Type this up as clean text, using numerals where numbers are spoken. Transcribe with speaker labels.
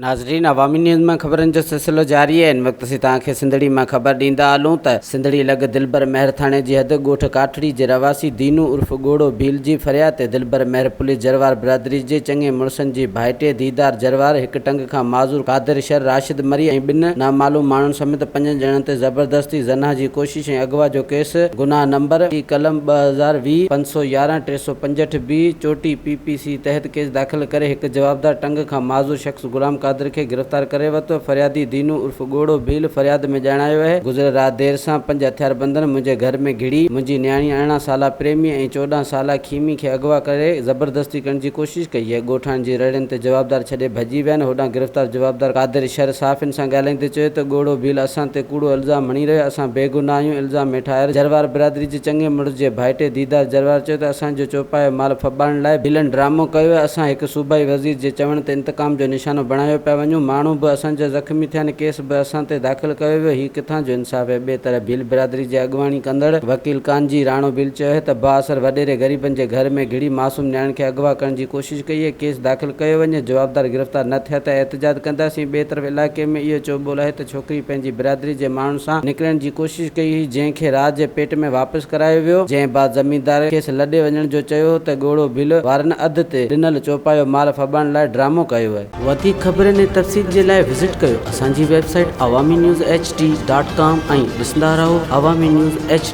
Speaker 1: ناظرين عوامي نيوز مان خبرن جو سلسلو جاري آهي ان وقت اسين توهان کي سنڌڙي مان خبر ڏيندا هلون ته سنڌڙي لڳ دلبر مهر ٿاڻي جي حد ڳوٺ ڪاٺڙي جي رهواسي دينو عرف ڳوڙهو ڀيل جي فرياد تي دلبر مهر پوليس جروار برادري جي چڱي مڙسن جي ڀائٽي ديدار جروار هڪ ٽنگ کان معذور قادر شر راشد مري ۽ ٻن نامعلوم ماڻهن سميت پنجن ڄڻن تي زبردستي زنا جي ڪوشش ۽ اغوا جو ڪيس گناهه نمبر ٽي قلم 2020 511 365 بي چوٽي پي پي سي تحت ڪيس داخل ڪري هڪ جوابدار ٽنگ کان معذور شخص غلام قادر کي گرفتار ڪري ورتو. فريادي دينو عرف ڳوڙهو ڀيل فرياد ۾ ڄاڻايو اهي گذريل رات دير سان پنج هٿياربندن منهنجي گهر ۾ گهڙي منهنجي نياڻي 18 سالا پريمي ۽ 14 سالا کيمي کي اغوا ڪري زبردستي ڪرڻ جي ڪوشش ڪئي اهي ڳوٺاڻن جي رڙين تي جوابدار ڇڏي ڀڄي ويا آهن هوڏانهن گرفتار جوابدار قادر شر صحافين سان ڳالهائيندي چيو ته ڳوڙهو ڀيل اسان تي ڪوڙو الزام هڻي رهيو آهي اسان بيگناهه آهيون الزام هيٺ آيل جروار برادري جي چڱي مڙس جي ڀائٽي ديدار جروار چيو ته اسان جو چوپايو مال ڦٻائڻ لاء ڀيلن ڊرامو ڪيو آهي، اسان هڪ صوبائي وزير جي چوڻ تي انتقام جو نشانو بڻايو پيا وڃون، ماڻهو به اسان جا زخمي ٿيا آهن، ڪيس به اسان تي داخل ڪيو ويو، هي ڪٿان جو انصاف آهي؟ ٻئي طرف ڀيل برادري جي اڳواڻي ڪندڙ وڪيل ڪانجي راڻو ڀيل چيو آهي ته بااثر وڏيري غريبن جي گهر ۾ گهڙي معصوم نياڻين کي اغوا ڪرڻ جي ڪوشش ڪئي آهي، ڪيس داخل ڪيو وڃي، جوابدار گرفتار نه ٿيا ته احتجاج ڪنداسين، ٻئي طرف علائقي ۾ اهو چئوٻول آهي ته ڇوڪري پنهنجي برادري جي ماڻهن سان نڪرڻ جي ڪوشش ڪئي هئي جنهن کي رات جي پيٽ ۾ واپس ڪرايو ويو جنهن بعد زميندار کيس لڏي وڃڻ جو چيو هو ته ڳوڙهو ڀيل وارن اڌ تي ڏنل چوپايو مال ڦٻائڻ لاء ڊرامو ڪيو آهي. وڌيڪ خبرن ۽ تفصيل جي لاء وزٽ ڪيو اسان جي website Awami news H D dot com ۽ ڏسندا رهو عوامي نيوز ايڇ.